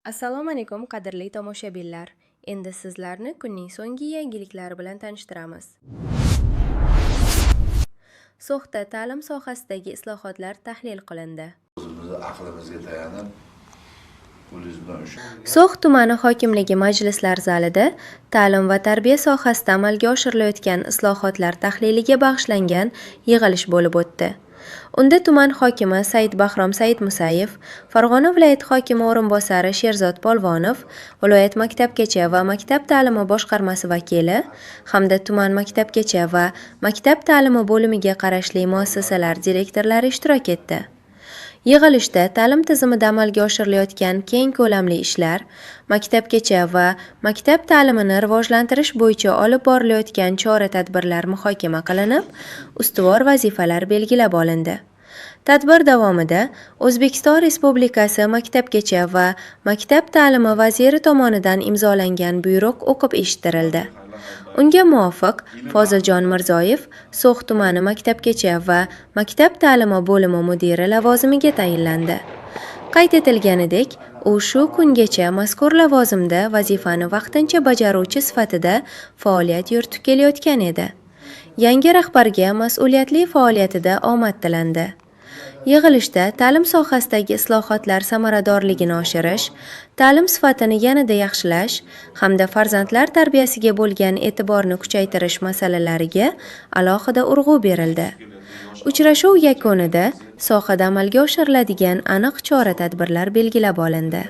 Assalomu alaykum, qadrli tomoshabinlar. Endi sizlarni kunning so'nggi yangiliklari bilan tanishtiramiz. So'xda ta'lim sohasidagi islohotlar tahlil qilindi. O'zimizni aqlimizga tayanib, qo'lingiz bilan ushlab. So'x tumani hokimligi majlislar zalida ta'lim va tarbiya sohasida amalga oshirilayotgan islohotlar tahliliga bag'ishlangan yig'ilish bo'lib o'tdi. Unda tuman hokimi Saidbahrom Saidmusayev, Farg'ona viloyati hokimi o'rinbosari Sherzod Polvonov, viloyat maktabgacha va maktab ta'limi boshqarmasi vakili hamda tuman maktabgacha va maktab ta'limi bo'limiga qarashli muassasalar direktorlari ishtirok etdi. Yig'ilishda ta'lim tizimida amalga oshirilayotgan keng ko'lamli ishlar, maktabgacha va maktab ta'limini rivojlantirish bo'yicha olib borilayotgan chora-tadbirlar muhokama qilinib, ustuvor vazifalar belgilab olindi. Tadbir davomida O'zbekiston Respublikasi maktabgacha va maktab ta'limi vaziri tomonidan imzolangan buyruq o'qib eshittirildi. Unga muvofiq, Foziljon Mirzoyev So'x tumani maktabgacha va maktab ta'limi bo'limi mudiri lavozimiga tayinlandi. Qayd etilganidek, u shu kungacha mazkur lavozimda vazifani vaqtincha bajaruvchi sifatida faoliyat yuritib kelayotgan edi. Yangi rahbarga mas'uliyatli faoliyatida omad tilandi. Yig'ilishda ta'lim sohasidagi islohotlar samaradorligini oshirish, ta'lim sifatini yanada yaxshilash hamda farzandlar tarbiyasiga bo'lgan e'tiborni kuchaytirish masalalariga alohida urg'u berildi. Uchrashuv yakunida sohada amalga oshiriladigan aniq chora-tadbirlar belgilab olindi.